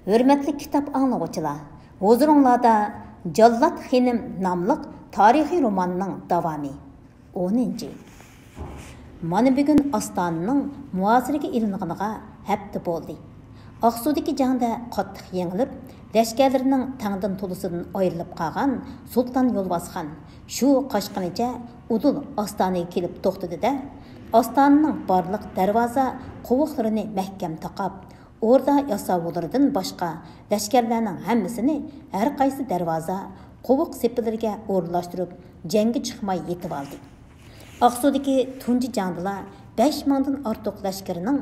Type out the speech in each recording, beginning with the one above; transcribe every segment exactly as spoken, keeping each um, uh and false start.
ھۆرمەتلىك كىتاب ئاڭلىغۇچىلار، ھۇزۇرۇڭلاردا جاللات خېنىم ناملىق تارىخىي روماننىڭ داۋامى. ئونىنچى. مانا بۈگۈن ئاستانىنىڭ مۇھاسىرىگە ئېلىنغىنىغا ھەپتە بولدى. ئاقسۇدىكى جەڭدە قاتتىق يېڭىلىپ، لەشكەرلىرىنىڭ تەڭدىن تولىسىدىن ئايرىلىپ قالغان سۇلتان يولۋاسخان شۇ قاچقىنىچە ئۇدۇل ئاستانىگە كېلىپ توختىدى-دە، ئاستانىنىڭ بارلىق دەرۋازا قوۋۇقلىرىنى مەھكەم تاقاپ، ئوردا ياساۋۇللىرىدىن باشقا لەشكەرلەرنىڭ ھەممىسىنى ھەر قايسى دەرۋازا، قوۋۇق سېپىلىرىگە ئورۇنلاشتۇرۇپ، جەڭگە چىقماي يېتىۋالدى. ئاقسۇدىكى تۇنجى جەڭدىلا بەش مىڭدىن ئارتۇق لەشكىرىنىڭ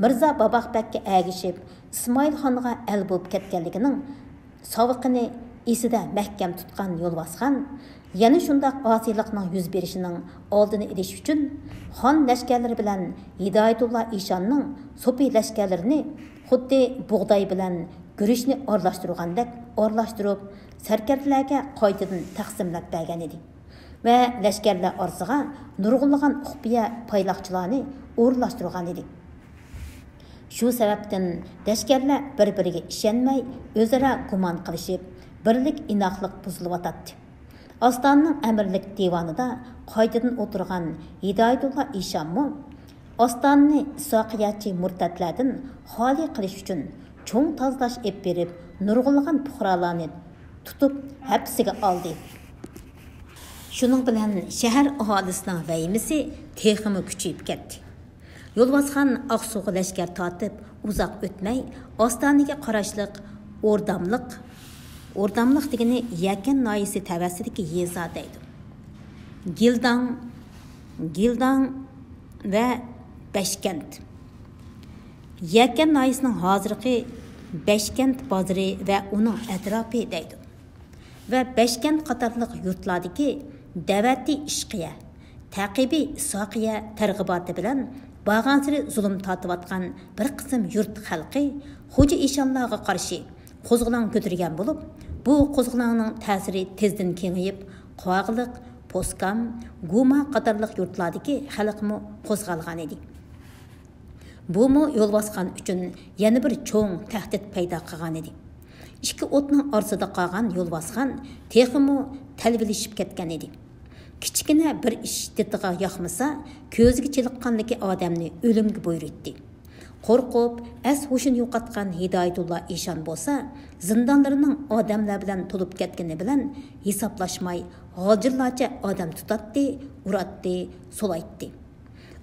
مىرزا باباق بەگكە ئەگىشىپ، ئىسمائىل خانغا ئەل بولۇپ كەتكەنلىكىنىڭ ساۋىقىنى ئېسىدە مەھكەم تۇتقان يولۋاسخان يەنە شۇنداق ئاسىيلىقنىڭ يۈز بېرىشىنىڭ ئالدىنى ئېلىش ئۈچۈن، خان لەشكەرلىرى بىلەن ھىدايەتۇللا ئىشاننىڭ سوپى لەشكەرلىرىنى خۇددى بۇغداي بىلەن گۈرۈچنى ئارىلاشتۇرغاندەك ئارىلاشتۇرۇپ، سەركەردىلەرگە قايتىدىن تەقسىملەپ بەرگەن ئىدى ۋە لەشكەرلەر ئارىسىغا نۇرغۇنلىغان ئۇخپىيە پايلاقچىلارنى ئورۇنلاشتۇرغان ئىدى. شۇ سەۋەبتىن لەشكەرلەر بىر-بىرىگە ئىشەنمەي، ئۆزئارا گۇمان قىلىشىپ، بىرلىك ئىناقلىق بۇزۇلۇۋاتاتتى. ئاستانىنىڭ ئەمىرلىك دىۋانىدا قايتىدىن ئولتۇرغان ھىدايەتۇللا ئىشانمۇ ئاستانىنى ئىسھاقىيەتچى مۇرتەتلەردىن خالىي قىلىش ئۈچۈن چوڭ تازىلاش ئېلىپ بېرىپ، نۇرغۇنلىغان پۇقرالارنى تۇتۇپ ھەپسىگە ئالدى. شۇنىڭ بىلەن شەھەر ئاھالىسىنىڭ ۋەھىمىسى تېخىمۇ كۈچىيىپ كەتتى. يولۋاسخان ئاقسۇغا لەشكەر تارتىپ ئۇزاق ئۆتمەي، ئاستانىگە قاراشلىق ئورداملىق، ئورداملىق دېگىنى يەكەن ناھىيەسى تەۋەسىدىكى يېزا دەيدۇ. گىلداڭ، گىلداڭ ۋە بەشكەنت. يەكەن ناھىيەسىنىڭ ھازىرقى بەشكەنت بازىرى ۋە ئۇنىڭ ئەتراپى دەيدۇ. ۋە بەشكەنت قاتارلىق يۇرتلاردىكى دەۋەتى ئىشقىيە، تەقىبى ئىسھاقىيە تەرغىباتى بىلەن بارغانسېرى زۇلۇم تارتىۋاتقان بىر قىسىم يۇرت خەلقى خوجا ئىشانلارغا قارشى قوزغىلاڭ كۆتۈرگەن بولۇپ، بۇ قوزغىلاڭنىڭ تەسىرى تېزدىن كېڭىيىپ، قاغىلىق، پوسكام، گۇما قاتارلىق يۇرتلاردىكى خەلقمۇ قوزغالغان ئىدى. بۇمۇ يولۋاسخان ئۈچۈن يەنە بىر چوڭ تەھدىت پەيدا قىلغان ئىدى. ئىككى ئوتنىڭ ئارىسىدا قالغان يولۋاسخان تېخىمۇ تەلۋىلىشىپ كەتكەن ئىدى. كىچىككىنە بىر ئىش دىتىغا ياقمىسا، كۆزىگە چېلىققانلىكى ئادەمنى ئۆلۈمگە بۇيرۇيتتى. قورقۇپ، ئەس-ھوشىنى يوقاتقان ھىدايەتۇللا ئىشان بولسا، زىندانلىرىنىڭ ئادەملەر بىلەن تولۇپ كەتكىنى بىلەن ھېسابلاشماي، غالجىرلارچە ئادەم تۇتاتتى، ئۇراتتى، سولايتتى.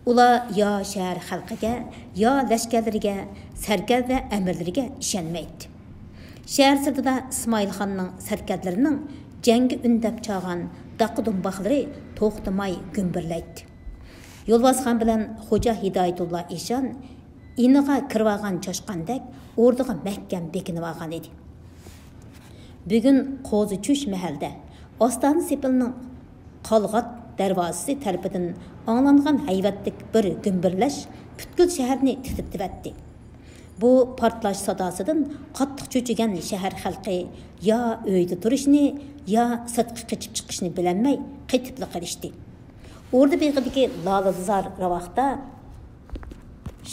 ئۇلار يا شەھەر خەلقىگە، يا لەشكەرلىرىگە، سەركەردە ئەمىرلىرىگە ئىشەنمەيتتى. شەھەر سىرتىدا ئىسمائىل خاننىڭ سەركەردىلىرىنىڭ جەڭگە ئۈندەپ چالغان داققا-دومباقلىرى توختىماي گۈمبۈرلەيتتى. يولۋاسخان بىلەن خوجا ھىدايەتۇللا ئىشان ئىنىغا كىرىۋالغان چاشقاندەك ئوردىغا مەھكەم بېكىنىۋالغان ئىدى. بۈگۈن قوزا چۈش مەھەلدە، ئاستانە سېپىلنىڭ قالغات دەرۋازىسى تەرىپىدىن ئاڭلانغان ھەيۋەتلىك بىر گۈمبۈرلەش پۈتكۈل شەھەرنى تىترىتىۋەتتى. بۇ پارتلاش ساداسىدىن قاتتىق چۆچۈگەن شەھەر خەلقى يا ئۆيدە تۇرۇشنى، يا سىرتقا قېچىپ چىقىشنى بىلەلمەي قېتىپلا قېلىشتى. ئوردا بېغىدىكى لالىزار راۋاقتا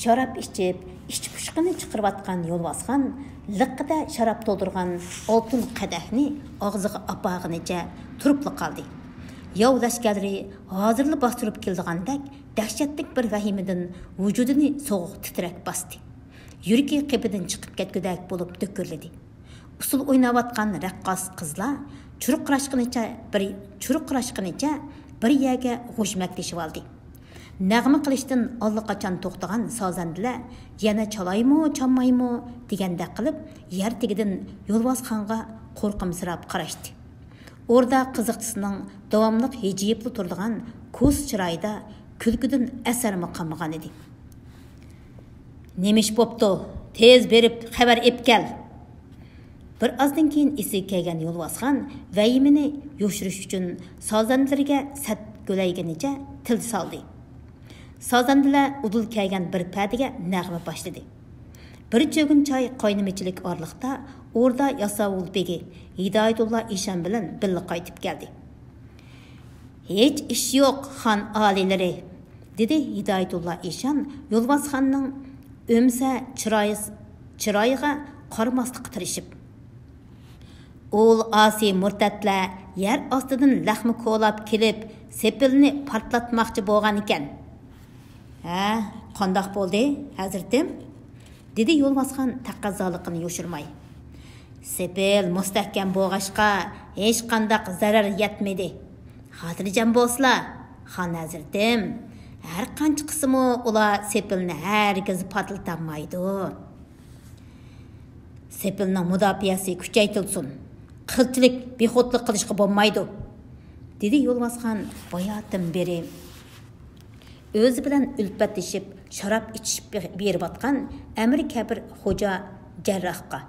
شاراب ئىچىپ، ئىچ پۇشقىنى چىقىرىۋاتقان يولۋاسخان لىققىدە شاراب تولدۇرغان ئالتۇن قەدەھنى ئاغزىغا ئاپارغىنىچە تۇرۇپلا قالدى. ياۋ لەشكەرلىرى ھازىرلا باستۇرۇپ كېلىدىغاندەك دەھشەتلىك بىر ۋەھىمىدىن ۋۇجۇدىنى سوغۇق تىترەك باستى. يۈرىكى قېپىدىن چىقىپ كەتكۈدەك بولۇپ دۈكۈرلىدى. ئۇسسۇل ئويناۋاتقان رەققاس قىزلار چۇرقىراشقىنىچە بىر، چۇرقىراشقىنىچە بىر يەرگە غۇژمەكلىشىۋالدى. نەغمە قىلىشتىن ئاللىقاچان توختىغان سازەندىلەر يەنە چالايمۇ، چالمايمۇ دېگەندەك قىلىپ، يەر تېگىدىن يولۋاسخانغا قورقۇمسىراپ قاراشتى. ئوردا قىزىقچىسىنىڭ داۋاملىق ھىجىيىپلا تۇرىدىغان كوسا چىرايىدا كۈلكىدىن ئەسەرمۇ قالمىغانىدى. نېمە ئىش بوپتۇ؟ تېز بېرىپ خەۋەر ئېلىپ كەل! بىر ئازدىن كېيىن ئېسىگە كەلگەن يولۋاسخان ۋەھىمىنى يوشۇرۇش ئۈچۈن سازەندىلىرىگە سەت گۆلەيگىنىچە تىل سالدى. سازەندىلەر ئۇدۇل كەلگەن بىر پەدىگە نەغمە باشلىدى. بىر چۆگۈن چاي قاينىمىچىلىك ئارىلىقتا ئوردا ياساۋۇل بېگى ھىدايەتۇللا ئىشان بىلەن بىللە قايتىپ كەلدى. ھېچ ئىش يوق، خان ئالىيلىرى، دېدى ھىدايەتۇللا ئىشان يولۋاسخاننىڭ ئۆمسە چىرايى، چىرايىغا قارىماسلىققا تىرىشىپ، ئۇل ئاسىي مۇرتەتلەر يەر ئاستىدىن لەخمە كولاپ كېلىپ، سېپىلنى پارتلاتماقچى بولغانىكەن. ھە، قانداق بولدى، ھەزرىتىم؟ دېدى يولۋاسخان تەقەززالىقىنى يوشۇرماي. سېپىل مۇستەھكەم بولغاچقا، ھېچقانداق زەرەر يەتمىدى. خاتىرجەم بولسىلا، خان ھەزرىتىم، ھەر قانچە قىلسىمۇ ئۇلار سېپىلنى ھەرگىز پارتلىتالمايدۇ. سېپىلنىڭ مۇداپىئەسى كۈچەيتىلسۇن. قىلچىلىك بىخۇدلۇق قىلىشقا بولمايدۇ، دېدى يولۋاسخان باياتىن بېرى ئۆزى بىلەن ئۈلپەتلىشىپ شاراب ئىچىشىپ بېرىۋاتقان ئەمىر كەبىر خوجا جەرراھقا.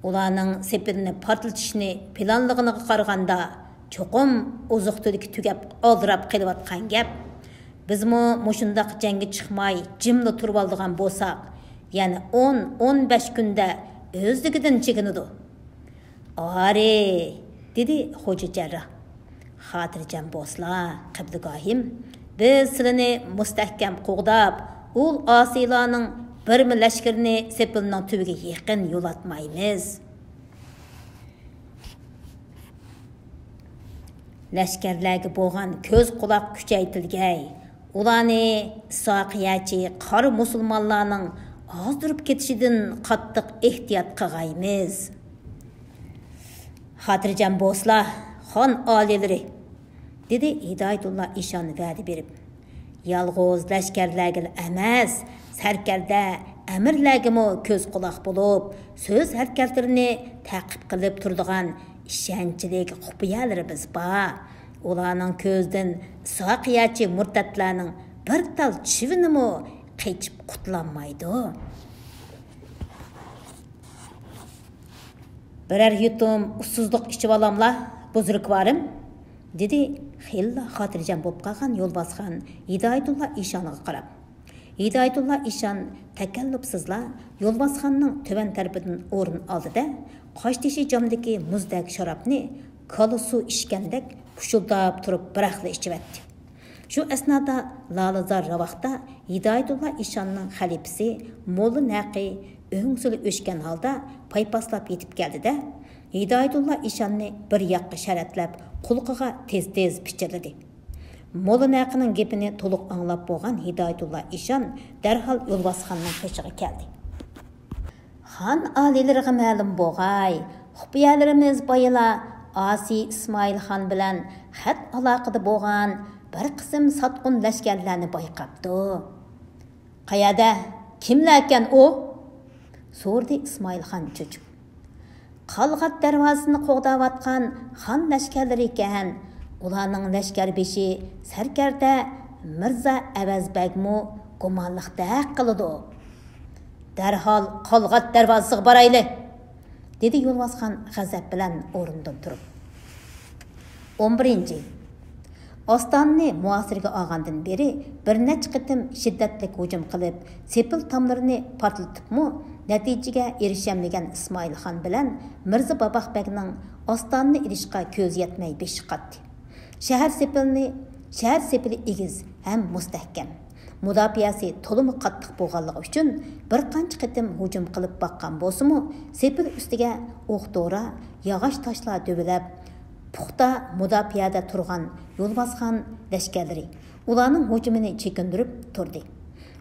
ئۇلارنىڭ سېپىلنى پارتلىتىشنى پىلانلىغىنىغا قارىغاندا، چوقۇم ئوزۇق-تۈلۈكى تۈگەپ، ئالدىراپ قېلىۋاتقان گەپ. بىزمۇ مۇشۇنداق جەڭگە چىقماي، جىملا تۇرۇۋالىدىغان بولساق، يەنە ئون، ئون بەش كۈندە ئۆزلۈكىدىن چېكىنىدۇ. ئارى، دېدى خوجا جەرراھ. خاتىرجەم بولسىلا، قىبلىگاھىم، بىز سىلىنى مۇستەھكەم قوغداپ، ئۇل ئاسىيلارنىڭ بىرمۇ لەشكىرىنى سېپىلنىڭ تۈۋىگە يېقىن يولاتمايمىز. لەشكەرلەرگە بولغان كۆز قۇلاق كۈچەيتىلگەي، ئۇلارنى ساقىيەچى قارا مۇسۇلمانلارنىڭ ئازدۇرۇپ كېتىشىدىن قاتتىق ئېھتىيات قىلغايمىز. خاتىرجەم بولسىلا، خان ئالىيلىرى، دېدى ھىدايەتۇللا ئىشان ۋەدە بېرىپ. يالغۇز لەشكەرلەرگىلا ئەمەس، سەركەردە، ئەمىرلەرگىمۇ كۆز قۇلاق بولۇپ، سۆز ھەرىكەتلىرىنى تەقىب قىلىپ تۇرىدىغان ئىشەنچلىك خۇپىيەلىرىمىز بار. ئۇلارنىڭ كۆزىدىن ساقىيەچى مۇرتەتلەرنىڭ بىر تال چىۋىنىمۇ قېچىپ قۇتۇلالمايدۇ. بىرەر يۇتۇم ئۇسسۇزلۇق ئىچىۋالاملا، بۇزرۇكۋارىم؟ دېدى خېلىلا خاتىرجەم بولۇپ قالغان يولۋاسخان ھىدايەتۇللا ئىشانغا قاراپ. ھىدايەتۇللا ئىشان تەكەللۇپسىزلا يولۋاسخاننىڭ تۆۋەن تەرىپىدىن ئورۇن ئالدى-دە، قاشتېشى جامدىكى مۇزدەك شارابنى كالا سۇ ئىچكەندەك پۇشۇلداپ تۇرۇپ بىراقلا ئىچىۋەتتى. شۇ ئەسنادا لالىزار راۋاقتا ھىدايەتۇللا ئىشاننىڭ خەلىپىسى موللا نەقى ئۆڭسۈلى ئۆچكەن ھالدا پايپاسلاپ يېتىپ كەلدى-دە، ھىدايەتۇللا ئىشاننى بىر ياققا شەرەتلەپ، قۇلىقىغا تېز-تېز پىچىرلىدى. موللا نەقىنىڭ گېپىنى تولۇق ئاڭلاپ بولغان ھىدايەتۇللا ئىشان دەرھال يولۋاسخاننىڭ قېشىغا كەلدى. خان ئالىيلىرىغا مەلۇم بولغاي، خۇپىيەلىرىمىز بايىلا ئاسىي ئىسمائىل خان بىلەن خەت ئالاقىدە بولغان بىر قىسىم ساتقۇن لەشكەرلەرنى بايقاپتۇ. قەيەردە؟ كىملەركەن ئۇ؟ سورىدى ئىسمائىل خان چۆچۈپ. قالغات دەرۋازىسىنى قوغداۋاتقان خان لەشكەرلىرى ئىكەن. ئۇلارنىڭ لەشكەر بېشى سەركەردە مىرزا ئەۋەز بەگمۇ گۇمانلىقتەك قىلىدۇ. دەرھال قالغات دەرۋازىسىغا بارايلى، دېدى يولۋاسخان غەزەپ بىلەن ئورنىدىن تۇرۇپ. ئون بىرىنچى. ئاستانىنى مۇھاسىرىگە ئالغاندىن بېرى بىر نەچچە قېتىم شىددەتلىك ھۇجۇم قىلىپ، سېپىل تاملىرىنى پارتلىتىپمۇ نەتىجىگە ئېرىشەلمىگەن ئىسمائىل خان بىلەن مىرزا باباق بەگنىڭ ئاستانىنى ئېلىشقا كۆزى يەتمەي بېشى قاتتى. شەھەر سېپىلنى، شەھەر سېپىلى ئېگىز ھەم مۇستەھكەم. مۇداپىئەسى تولىمۇ قاتتىق بولغانلىقى ئۈچۈن بىر قانچە قېتىم ھۇجۇم قىلىپ باققان بولسىمۇ، سېپىل ئۈستىگە ئوق-دورا، ياغاچ-تاشلار دۆۋىلەپ، پۇختا مۇداپىئەدە تۇرغان يولۋاسخان لەشكەرلىرى ئۇلارنىڭ ھۇجۇمىنى چېكىندۈرۈپ تۇردى.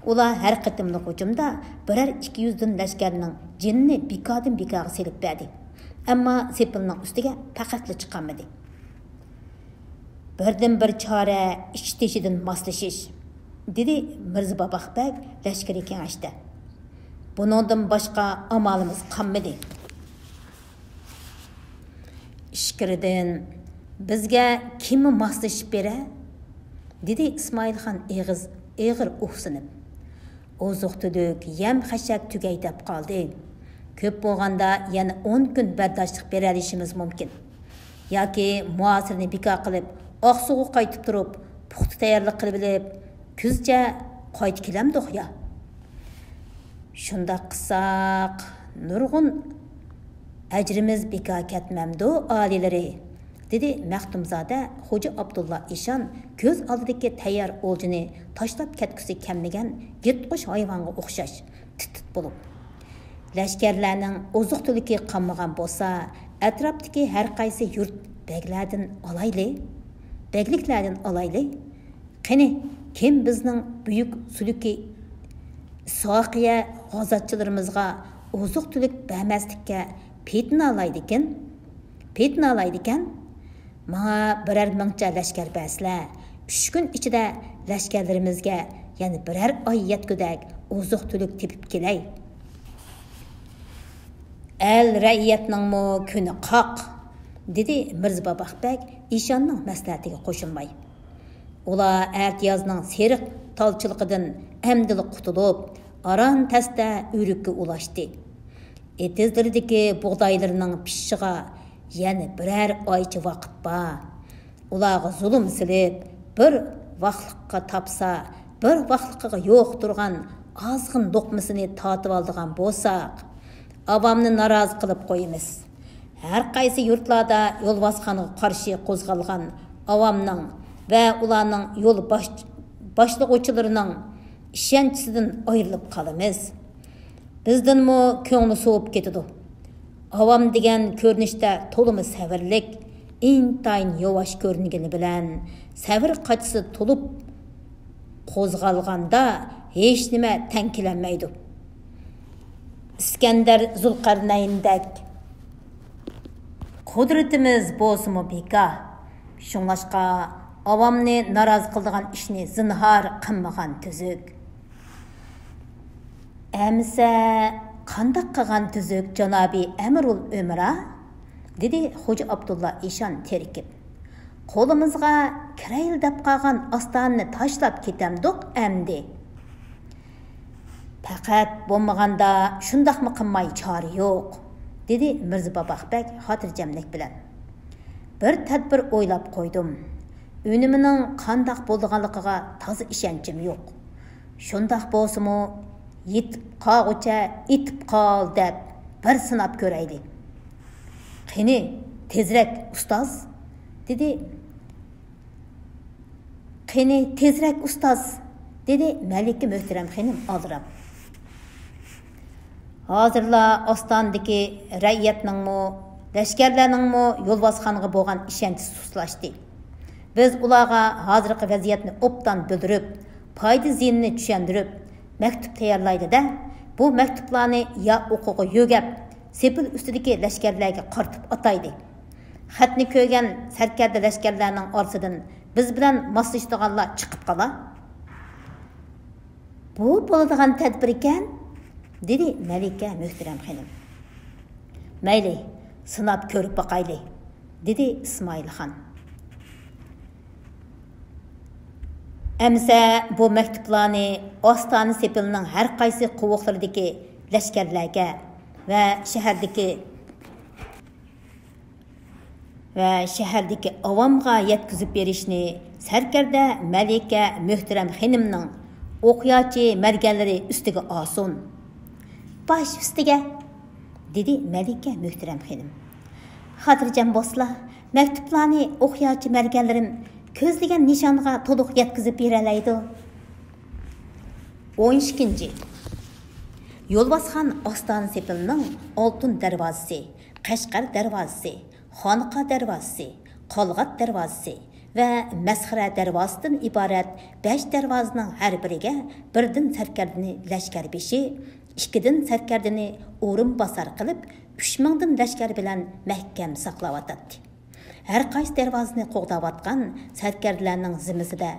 ئۇلار ھەر قېتىملىق ھۇجۇمدا بىرەر ئىككى يۈزدىن لەشكەرنىڭ جېنىنى بىكاردىن بىكارغا سېلىپ بەردى. ئەمما سېپىلنىڭ ئۈستىگە پەقەتلا چىقالمىدى. بىردىنبىر چارە ئىچ تېشىدىن ماسلىشىش، دېدى مىرزا باباق بەگ لەشكىرىي كېڭەشتە. بۇنىڭدىن باشقا ئامالىمىز قالمىدى. ئىچكىرىدىن، بىزگە كىممۇ ماسلىشىپ بېرە؟ دېدى ئىسمائىل خان ئېغىز، ئېغىر ئۇھسىنىپ. ئوزۇق-تۈلۈك، يەم-خەشەك تۈگەي دەپ قالدى. كۆپ بولغاندا يەنە ئون كۈن بەرداشلىق بېرەلىشىمىز مۇمكىن. ياكى مۇھاسىرىنى بىكار قىلىپ، ئاقسۇغا قايتىپ تۇرۇپ، پۇختا تەييارلىق قىلىۋېلىپ، كۈزچە قايتا كېلەمدۇق يا؟ شۇنداق قىلساق، نۇرغۇن ئەجرىمىز بىكار كەتمەمدۇ، ئالىيلىرى؟ دېدى مەختۇمزادە خوجا ئابدۇللا ئىشان كۆز ئالدىدىكى تەييار ئولجىنى تاشلاپ كەتكۈسى كەلمىگەن يىرتقۇچ ھايۋانغا ئوخشاش تىت-تىت بولۇپ. لەشكەرلەرنىڭ ئوزۇق-تۈلۈكى قالمىغان بولسا، ئەتراپتىكى ھەر قايسى يۇرت بەگلەردىن ئالايلى، بەگلىكلەردىن ئالايلى. قېنى، كىم بىزنىڭ بۈيۈك سۈلۈكى ساقىيە غازاتچىلىرىمىزغا ئوزۇق-تۈلۈك بەرمەسلىككە پېتىنالايدىكىن؟ پېتىنالايدىكەن؟ ماڭا بىرەر مىڭچە لەشكەر بەرسىلە، ئۈچ كۈن ئىچىدە لەشكەرلىرىمىزگە يەنە بىرەر ئاي يەتكۈدەك ئوزۇق-تۈلۈك تېپىپ كېلەي. ئەل رەئىيەتنىڭمۇ كۈنى قاق، دېدى مىرزا باباق بەگ ئىشاننىڭ مەسلىھەتىگە قوشۇلماي. ئۇلار ئەتىيازنىڭ سېرىق تالچىلىقىدىن ئەمدىلا قۇتۇلۇپ، ئاران تەستە ئۆرۈككە ئۇلاشتى. ئېتىزلىرىدىكى بۇغدايلىرىنىڭ پىشىشىغا يەنە بىرەر ئايچە ۋاقىت بار. ئۇلارغا زۇلۇم سېلىپ، بىر ۋاخلىققا تاپسا، بىر ۋاخلىقىغا يوق تۇرغان ئازغىن لوقمىسىنى تارتىۋالىدىغان بولساق، ئاۋامنى نارازى قىلىپ قويىمىز. ھەر قايسى يۇرتلاردا يولۋاسخانغا قارشى قوزغالغان ئاۋامنىڭ ۋە ئۇلارنىڭ يول باش-، باشلىغۇچىلىرىنىڭ ئىشەنچىسىدىن ئايرىلىپ قالىمىز. بىزدىنمۇ كۆڭلى سوۋۇپ كېتىدۇ. ئاۋام دېگەن كۆرۈنۈشتە تولىمۇ سەۋرلىك، ئىنتايىن ياۋاش كۆرۈنگىنى بىلەن، سەۋر قاچىسى تولۇپ قوزغالغاندا ھېچنېمە تەڭ كېلەلمەيدۇ. ئىسكەندەر زۇلقەرنەيندەك قۇدرىتىمىز بولسىمۇ بىكار. شۇڭلاشقا، ئاۋامنى نارازى قىلىدىغان ئىشنى زىنھار قىلمىغان تۈزۈك. ئەمىسە، قانداق قىلغان تۈزۈك، جانابى ئەمىرۇل ئۆمرا؟ دېدى خوجا ئابدۇللا ئىشان تېرىكىپ. قولىمىزغا كىرەيلى دەپ قالغان ئاستانىنى تاشلاپ كېتەمدۇق ئەمدى؟ پەقەت بولمىغاندا شۇنداقمۇ قىلماي چارە يوق، دېدى مىرزا باباق بەگ خاتىرجەملىك بىلەن. بىر تەدبىر ئويلاپ قويدۇم. ئۈنۈمىنىڭ قانداق بولىدىغانلىقىغا تازا ئىشەنچىم يوق. شۇنداق بولسىمۇ، يېتىپ قالغۇچە ئېتىپ قال دەپ بىر سىناپ كۆرەيلى. قېنى، تېزرەك، ئۇستاز، دېدى. قېنى، تېزرەك، ئۇستاز، دېدى مەلىكە مۆھتەرەم خېنىم ئالدىراپ. ھازىرلا ئاستانىدىكى رەئىيەتنىڭمۇ، لەشكەرلەرنىڭمۇ يولۋاسخانغا بولغان ئىشەنچى سۇسلاشتى. بىز ئۇلارغا ھازىرقى ۋەزىيەتنى ئوبدان بىلدۈرۈپ، پايدا زىيىنىنى چۈشەندۈرۈپ، مەكتۇپ تەييارلايلى-دە، بۇ مەكتۇپلارنى يا ئوقىغا يۆگەپ، سېپىل ئۈستىدىكى لەشكەرلەرگە قارىتىپ ئاتايلى. خەتنى كۆرگەن سەركەردە لەشكەرلەرنىڭ ئارىسىدىن بىز بىلەن ماسلىشىدىغانلار چىقىپ قالا. بۇ بولىدىغان تەدبىركەن، دېدى مەلىكە مۆھتەرەم خېنىم. مەيلى، سىناپ كۆرۈپ باقايلى، دېدى ئىسمائىل خان. ئەمىسە بۇ مەكتۇپلارنى ئاستانە سېپىلنىڭ ھەر قايسى قوۋۇقلىرىدىكى لەشكەرلەرگە ۋە شەھەردىكى ۋە شەھەردىكى ئاۋامغا يەتكۈزۈپ بېرىشنى سەركەردە مەلىكە مۆھتەرەم خېنىمنىڭ ئوقياچى مەرگەنلىرى ئۈستىگە ئالسۇن. باش ئۈستىگە، دېدى مەلىكە مۆھتەرەم خېنىم. خاتىرجەم بولسىلا، مەكتۇپلارنى ئوقياچى مەرگەنلىرىم كۆزلىگەن نىشانغا تولۇق يەتكۈزۈپ بېرەلەيدۇ. ئون ئىككىنچى، يولۋاسخان ئاستانە سېپىلنىڭ ئالتۇن دەرۋازىسى، قەشقەر دەرۋازىسى، خانىقا دەرۋازىسى، قالغات دەرۋازىسى ۋە مەسخىرە دەرۋازىسىدىن ئىبارەت بەش دەرۋازىنىڭ ھەر بىرىگە بىردىن سەركەردىنى لەشكەر بېشى، ئىككىدىن سەركەردىنى ئورۇنباسار قىلىپ، ئۈچ مىڭدىن لەشكەر بىلەن مەھكەم ساقلاۋاتاتتى. ھەر قايسى دەرۋازىنى قوغداۋاتقان سەركەردىلەرنىڭ زىممىسىدە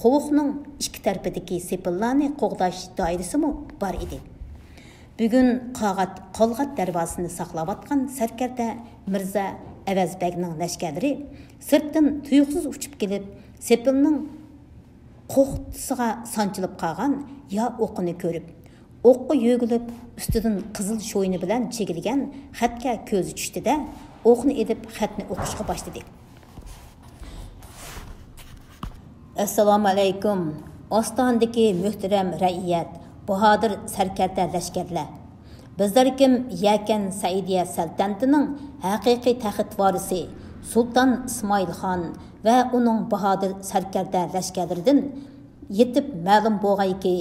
قوۋۇقنىڭ ئىككى تەرىپىدىكى سېپىللارنى قوغداش دائىرىسىمۇ بار ئىدى. بۈگۈن قاغات-، قالغات دەرۋازىسىنى ساقلاۋاتقان سەركەردە مىرزا ئەۋەز بەگنىڭ لەشكەرلىرى سىرتتىن تۇيۇقسىز ئۇچۇپ كېلىپ، سېپىلنىڭ قوختىسىغا سانچىلىپ قالغان يا ئوقىنى كۆرۈپ، ئوققا يۆگىلىپ، ئۈستىدىن قىزىل شوينا بىلەن چىگىلگەن خەتكە كۆزى چۈشتى-دە، ئوقنى ئېلىپ خەتنى ئوقۇشقا باشلىدى. ئەسسالامۇئەلەيكۇم، ئاستانىدىكى مۆھتەرەم رەئىيەت، باھادىر سەركەردە لەشكەرلەر! بىزلەركىم يەكەن سەئىدىيە سەلتەنىتىنىڭ ھەقىقىي تەخت ۋارىسى سۇلتان ئىسمائىل خان ۋە ئۇنىڭ باھادىر سەركەردە لەشكەرلىرىدىن يېتىپ مەلۇم بولغايكى،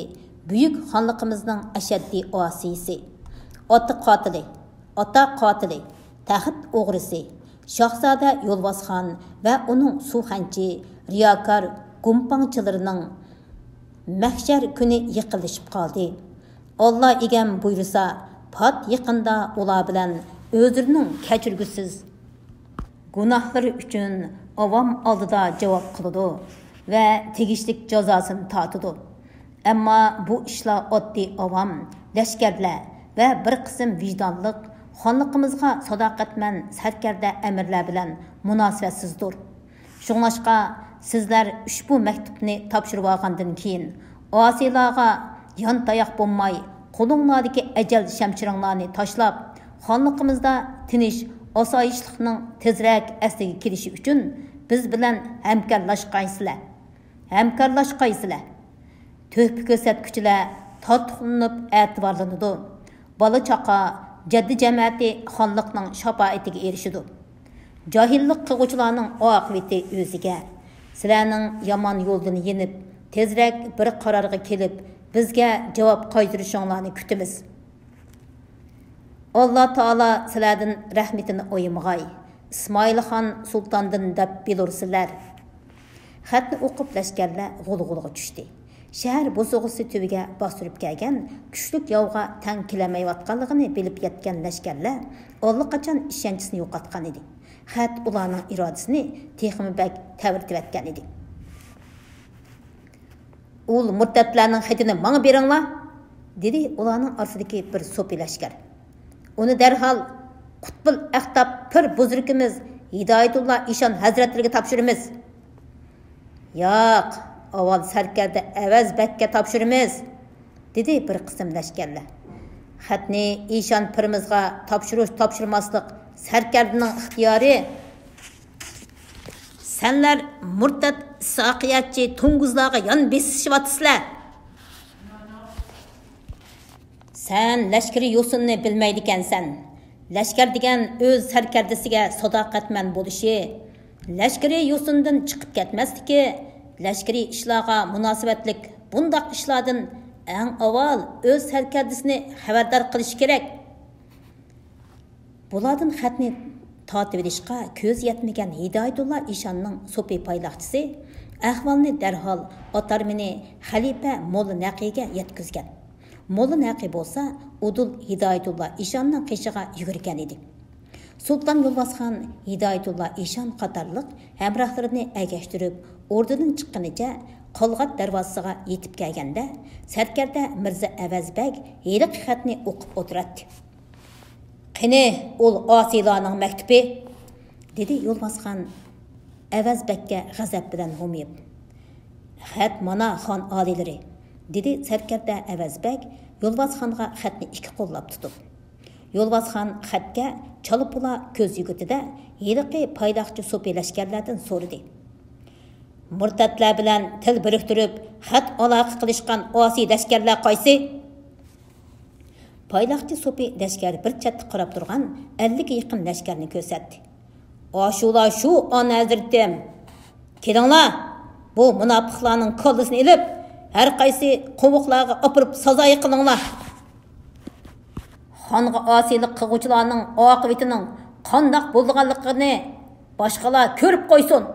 بۈيۈك خانلىقىمىزنىڭ ئەشەددىي ئاسىيسى، ئاتا قاتىلى، ئاتا قاتىلى، تەخت ئوغرىسى، شاھزادە يولۋاسخان ۋە ئۇنىڭ سۇخەنچى، رىياكار گۇمپاڭچىلىرىنىڭ مەھشەر كۈنى يېقىنلىشىپ قالدى. ئاللا ئىگەم بۇيرۇسا، پات يېقىندا ئۇلار بىلەن ئۆزلىرىنىڭ كەچۈرگۈسىز گۇناھلىرى ئۈچۈن ئاۋام ئالدىدا جاۋاب قىلىدۇ ۋە تېگىشلىك جازاسىنى تارتىدۇ. ئەمما بۇ ئىشلار ئاددىي ئاۋام، لەشكەرلەر ۋە بىر قىسىم ۋىجدانلىق، خانلىقىمىزغا ساداقەتمەن سەركەردە ئەمىرلەر بىلەن مۇناسىۋەتسىزدۇر. شۇڭلاشقا، سىزلەر ئۇشبۇ مەكتۇپنى تاپشۇرۇۋالغاندىن كېيىن، ئاسىيلارغا يانتاياق بولماي، قولۇڭلاردىكى ئەجەل شەمشىرىڭلارنى تاشلاپ، خانلىقىمىزدا تىنچ، ئاسايىشلىقنىڭ تېزرەك ئەسلىگە كېلىشى ئۈچۈن بىز بىلەن ھەمكارلاشقايسىلەر. ھەمكارلاشقايسىلەر. تۆھپە كۆرسەتكۈچىلەر تاتۇقلىنىپ ئەتىۋارلىنىدۇ. بالا-چاقا، جەددى جەمەتى خانلىقنىڭ شاپائىتىگە ئېرىشىدۇ. جاھىللىق قىلغۇچىلارنىڭ ئاقىۋىتى ئۆزىگە. سىلەرنىڭ يامان يولدىن يېنىپ، تېزرەك بىر قارارغا كېلىپ، بىزگە جاۋاب قايتۇرۇشۇڭلارنى كۈتىمىز. ئاللا تائالا سىلەردىن رەھمىتىنى ئايىمىغاي، ئىسمائىلخان سۇلتاندىن دەپ بىلۇرسىلەر. خەتنى ئوقۇپ لەشكەرلەر غۇلغۇلىغا چۈشتى. شەھەر بوسۇغىسى تۈۋىگە باستۇرۇپ كەلگەن كۈچلۈك ياۋغا تەڭ كېلەلمەيۋاتقانلىقىنى بىلىپ يەتكەن لەشكەرلەر ئاللىقاچان ئىشەنچىسىنى يوقاتقانىدى. خەت ئۇلارنىڭ ئىرادىسىنى تېخىمۇ بەك تەۋرىتىۋەتكەنىدى. ئۇل مۇرتەتلەرنىڭ خېتىنى ماڭا بېرىڭلار، دېدى ئۇلارنىڭ ئارىسىدىكى بىر سوپى لەشكەر. ئۇنى دەرھال قۇتبۇل ئەختاب پىر بۇزرىكىمىز ھىدايەتۇللا ئىشان ھەزرەتلىرىگە تاپشۇرىمىز. ياق، ئاۋۋال سەركەردە ئەۋەز بەگكە تاپشۇرىمىز، دېدى بىر قىسىم لەشكەرلەر. خەتنى ئىشان پىرىمىزغا تاپشۇرۇش-تاپشۇرماسلىق سەركەردىنىڭ ئىختىيارى. سەنلەر مۇرتەت ئىسھاقىيەتچى توڭگۇزلارغا يان بېسىشىۋاتىسىلەر. سەن لەشكىرىي يوسۇننى بىلمەيدىكەنسەن. لەشكەر دېگەن ئۆز سەركەردىسىگە ساداقەتمەن بولۇشى، لەشكىرىي يوسۇندىن چىقىپ كەتمەسلىكى، لەشكىرىي ئىشلارغا مۇناسىۋەتلىك بۇنداق ئىشلاردىن ئەڭ ئاۋۋال ئۆز سەركەردىسىنى خەۋەردار قىلىشى كېرەك. بۇلاردىن خەتنى تارتىۋېلىشقا كۆزى يەتمىگەن ھىدايەتۇللا ئىشاننىڭ سوپى پايلاقچىسى ئەھۋالنى دەرھال ئاتارمىنى خەلىپە موللا نەقىگە يەتكۈزگەن. موللا نەقى بولسا ئۇدۇل ھىدايەتۇللا ئىشاننىڭ قېشىغا يۈگۈرگەن ئىدى. سۇلتان يولۋاسخان ھىدايەتۇللا ئىشان قاتارلىق ھەمراھلىرىنى ئەگەشتۈرۈپ، ئوردىدىن چىققىنىچە قالغات دەرۋازىسىغا يېتىپ كەلگەندە، سەركەردە مىرزا ئەۋەز بەگ ھېلىقى خەتنى ئوقۇپ ئولتۇراتتى. «قېنى، ئۇل ئاسىيلارنىڭ مەكتۇپى؟» دېدى يولۋاسخان ئەۋەز بەگكە غەزەپ بىلەن ھومىيىپ. «خەت مانا، خان ئالىيلىرى»، دېدى سەركەردە ئەۋەز بەگ يولۋاسخانغا خەتنى ئىككى قوللاپ تۇتۇپ. يولۋاسخان خەتكە چالا-پۇلا كۆز يۈگۈردى-دە، ھېلىقى پايلاقچى سوپى لەشكەرلەردىن سورىدى: «مۇرتەتلەر بىلەن تىل بىرىكتۈرۈپ، خەت ئالاقە قىلىشقان ئاسىي لەشكەرلەر قايسى؟» پايلاقچى سوپى لەشكەر بىر چەتتە قاراپ تۇرغان ئەللىككە يېقىن لەشكەرنى كۆرسەتتى. «ئاشۇلار شۇ، ئانا ھەزرىتىم! كېلىڭلار، بۇ مۇناپىقلارنىڭ كاللىسىنى ئېلىپ، ھەر قايسى قوۋۇقلارغا ئاپىرىپ سازايى قىلىڭلار. خانغا ئاسىيلىق قىلغۇچىلارنىڭ ئاقىۋىتىنىڭ قانداق بولىدىغانلىقىنى باشقىلار كۆرۈپ قويسۇن.»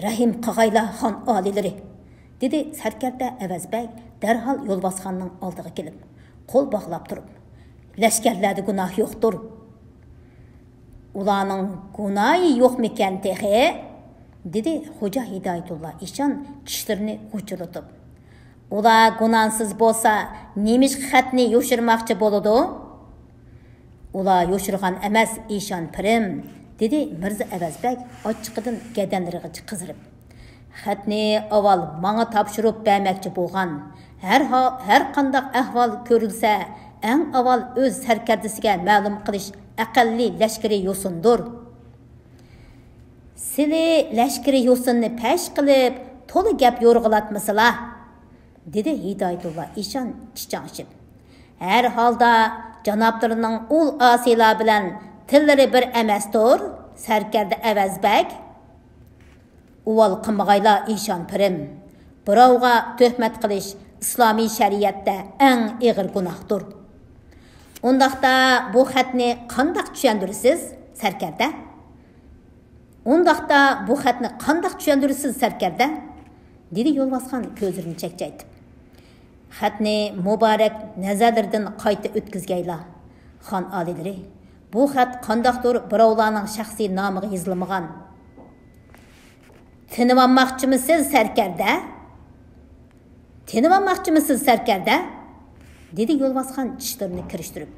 «رەھىم قىغايلا، خان ئالىيلىرى!» دېدى سەركەردە ئەۋەز بەگ دەرھال يولۋاسخاننىڭ ئالدىغا كېلىپ، قول باغلاپ تۇرۇپ. «لەشكەرلەردە گۇناھ يوقتۇر.» «ئۇلارنىڭ گۇناھى يوقمىكەن تېخى؟» دېدى خوجا ھىدايەتۇللا ئىشان چىشلىرىنى غۇچۇرلىتىپ. «ئۇلار گۇناھسىز بولسا، نېمىشقا خەتنى يوشۇرماقچى بولىدۇ؟» «ئۇلار يوشۇرغان ئەمەس، ئىشان پىرىم»، دېدى مىرزا ئەۋەز بەگ ئاچچىقىدىن گەدەنلىرىغىچە قىزىرىپ. «خەتنى ئاۋۋال ماڭا تاپشۇرۇپ بەرمەكچى بولغان. ھەر ھا-، ھەر قانداق ئەھۋال كۆرۈلسە، ئەڭ ئاۋۋال ئۆز سەركەردىسىگە مەلۇم قىلىش ئەقەللىي لەشكىرىي يوسۇندۇر.» «سىلى لەشكىرىي يوسۇننى پەش قىلىپ، تولا گەپ يورغىلاتمىسىلا.» دېدى ھىدايەتۇللا ئىشان چىچاڭشىپ. «ھەر ھالدا جانابلىرىنىڭ ئۇل ئاسىيلار بىلەن تىللىرى بىر ئەمەستۇر، سەركەردە ئەۋەز بەگ.» «ئۇۋال قىلمىغايلا، ئىشان پىرىم. بىراۋغا تۆھمەت قىلىش ئىسلامىي شەرىئەتتە ئەڭ ئېغىر گۇناھتۇر.» ئۇنداقتا بۇ خەتنى قانداق چۈشەندۈرىسىز، سەركەردە؟ ئۇنداقتا بۇ خەتنى قانداق چۈشەندۈرىسىز، سەركەردە؟ دېدى يولۋاسخان كۆزلىرىنى چەكچەيتىپ. خەتنى مۇبارەك نەزەرلىرىدىن قايتا ئۆتكۈزگەيلا، خان ئالىيلىرى. بۇ خەت قانداقتۇر بىراۋلارنىڭ شەخسىي نامىغا يېزىلمىغان. تىنىۋالماقچىمۇسىز، سەركەردە؟ تىنىۋالماقچىمۇسىز، سەركەردە؟ دېدى يولۋاسخان چىشلىرىنى كىرىشتۈرۈپ.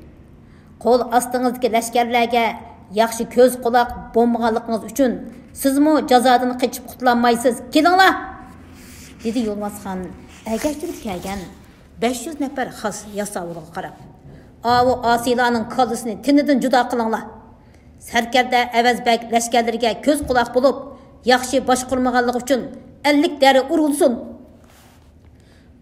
قول ئاستىڭىزدىكى لەشكەرلەرگە ياخشى كۆز قۇلاق بولمىغانلىقىڭىز ئۈچۈن سىزمۇ جازادىن قېچىپ قۇتۇلالمايسىز. كېلىڭلار! دېدى يولۋاسخان ئەگەشتۈرۈپ كەلگەن بەش يۈز نەپەر خاس ياساۋۇلغا قاراپ. ئاۋۇ ئاسىيلارنىڭ كاللىسىنى تېنىدىن جۇدا قىلىڭلار! سەركەردە ئەۋەز بەگ لەشكەرلىرىگە كۆز قۇلاق بولۇپ، ياخشى باشقۇرمىغانلىقى ئۈچۈن ئەللىك دەررە ئۇرۇلسۇن!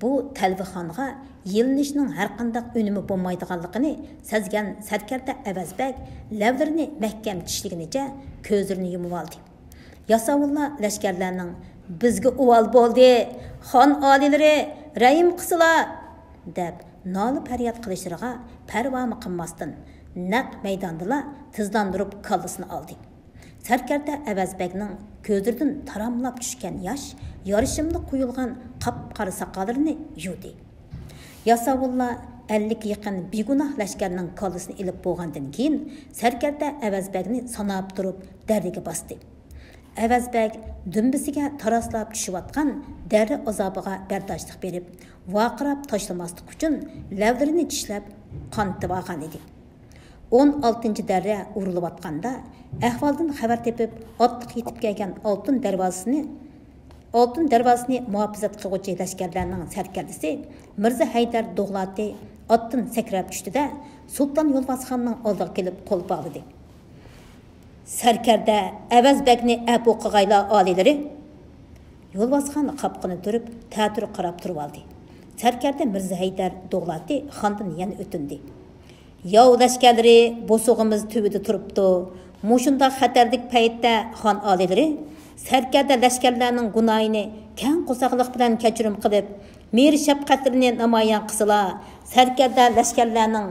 بۇ تەلۋىخانغا يېلىنىشنىڭ ھەرقانداق ئۈنۈمى بولمايدىغانلىقىنى سەزگەن سەركەردە ئەۋەز بەگ لەۋلىرىنى مەھكەم چىشلىگىنىچە كۆزلىرىنى يۇمۇۋالدى. ياساۋۇللار لەشكەرلەرنىڭ «بىزگە ئۇۋال بولدى، خان ئالىيلىرى، رەھىم قىلسىلا!» دەپ نالە-پەرياد قىلىشلىرىغا پەرۋامۇ قىلماستىن، نەق مەيداندىلا تىزلاندۇرۇپ كاللىسىنى ئالدى. سەركەردە ئەۋەز بەگنىڭ كۆزلىرىدىن تاراملاپ چۈشكەن ياش يارىشىملىق قويۇلغان قاپقارا ساقاللىرىنى يۇدى. ياساۋۇللار ئەللىككە يېقىن بىگۇناھ لەشكەرنىڭ كاللىسىنى ئېلىپ بولغاندىن كېيىن، سەركەردە ئەۋەز بەگنى ساناپ تۇرۇپ دەررىگە باستى. ئەۋەز بەگ دۈمبىسىگە تاراسلاپ چۈشۈۋاتقان دەررە ئازابىغا بەرداشلىق بېرىپ، ۋارقىراپ تاشلىماسلىق ئۈچۈن لەۋلىرىنى چىشلەپ قانىتىۋالغان ئىدى. ئون ئالتىنچى دەررە ئۇرۇلۇۋاتقاندا، ئەھۋالدىن خەۋەر تېپىپ، ئاتلىق يېتىپ كەلگەن ئالتۇن دەرۋازىسىنى، ئالتۇن دەرۋازىسىنى مۇھاپىزەت قىلغۇچى لەشكەرلەرنىڭ سەركەردىسى مىرزا ھەيدەر دوغلاتى ئاتتىن سەكرەپ چۈشتى-دە، سۇلتان يولۋاسخاننىڭ ئالدىغا كېلىپ قول باغلىدى. سەركەردە ئەۋەز بەگنى ئەپۇ قىغايلا، ئالىيلىرى! يولۋاسخان قاپىقىنى تۈرۈپ، تەتۈر قاراپ تۇرۇۋالدى. سەركەردە مىرزا ھەيدەر دوغلاتى خاندىن يەنە ئۆتۈندى. ياۋ لەشكەرلىرى بوسۇغىمىز تۈۋىدە تۇرۇپتۇ. مۇشۇنداق خەتەرلىك پەيتتە، خان ئالىيلىرى، سەركەردە لەشكەرلەرنىڭ گۇناھىنى كەڭ قورساقلىق بىلەن كەچۈرۈم قىلىپ، مېھىر-شەپقەتلىرىنى نامايان قىلسىلا، سەركەردە لەشكەرلەرنىڭ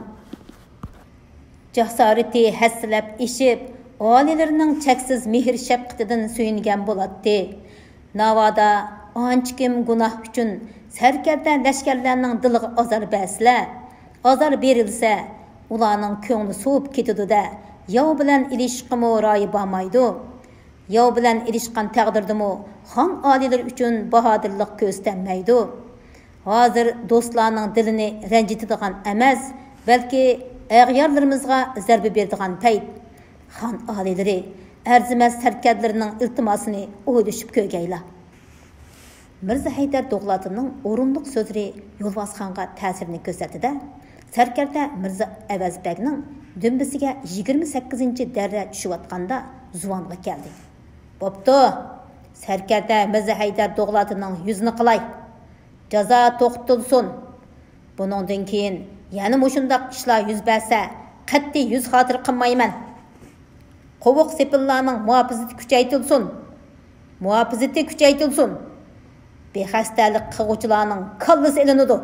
جاسارىتى ھەسسىلەپ ئېشىپ، ئالىيلىرىنىڭ چەكسىز مېھىر-شەپقىتىدىن سۆيۈنگەن بولاتتى. ناۋادا ئانچىكىم گۇناھ ئۈچۈن سەركەردە لەشكەرلەرنىڭ دىلىغا ئازار بەرسىلە، ئازار بېرىلسە، ئۇلارنىڭ كۆڭلى سوۋۇپ كېتىدۇ-دە، ياۋ بىلەن ئېلىشىشقىمۇ رايى بارمايدۇ. ياۋ بىلەن ئېلىشقان تەقدىردىمۇ خان ئالىيلىرى ئۈچۈن باھادىرلىق كۆرسىتەلمەيدۇ. ھازىر دوستلارنىڭ دىلىنى رەنجىتىدىغان ئەمەس، بەلكى ئەغيارلىرىمىزغا زەربە بېرىدىغان پەيت. خان ئالىيلىرى، ئەرزىمەس سەركەردىلىرىنىڭ ئىلتىماسىنى ئويلىشىپ كۆرگەيلا. مىرزا ھەيدەر دوغلاتىنىڭ ئورۇنلۇق سۆزلىرى يولۋاسخانغا تەسىرىنى كۆرسەتتى-دە، سەركەردە مىرزا ئەۋەز بەگنىڭ دۈمبىسىگە يىگىرمە سەككىزىنچى دەررە چۈشۈۋاتقاندا زۇۋانغا كەلدى. بوپتۇ، سەركەردە مىرزا ھەيدەر دوغلاتىنىڭ يۈزىنى قىلاي. جازا توختىتىلسۇن. بۇنىڭدىن كېيىن يەنە مۇشۇنداق ئىشلار يۈز بەرسە، قەتئىي يۈز خاتىرە قىلمايمەن. قوۋۇق سېپىللارنىڭ مۇھاپىزىتى كۈچەيتىلسۇن. مۇھاپىزىتى كۈچەيتىلسۇن. بىخەستەلىك قىلغۇچىلارنىڭ كاللىسى ئېلىنىدۇ.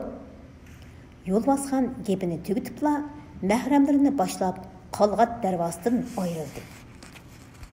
يولۋاسخان گېپىنى تۈگىتىپلا، مەھرەملىرىنى باشلاپ، قالغات دەرۋازىسىدىن ئايرىلدى.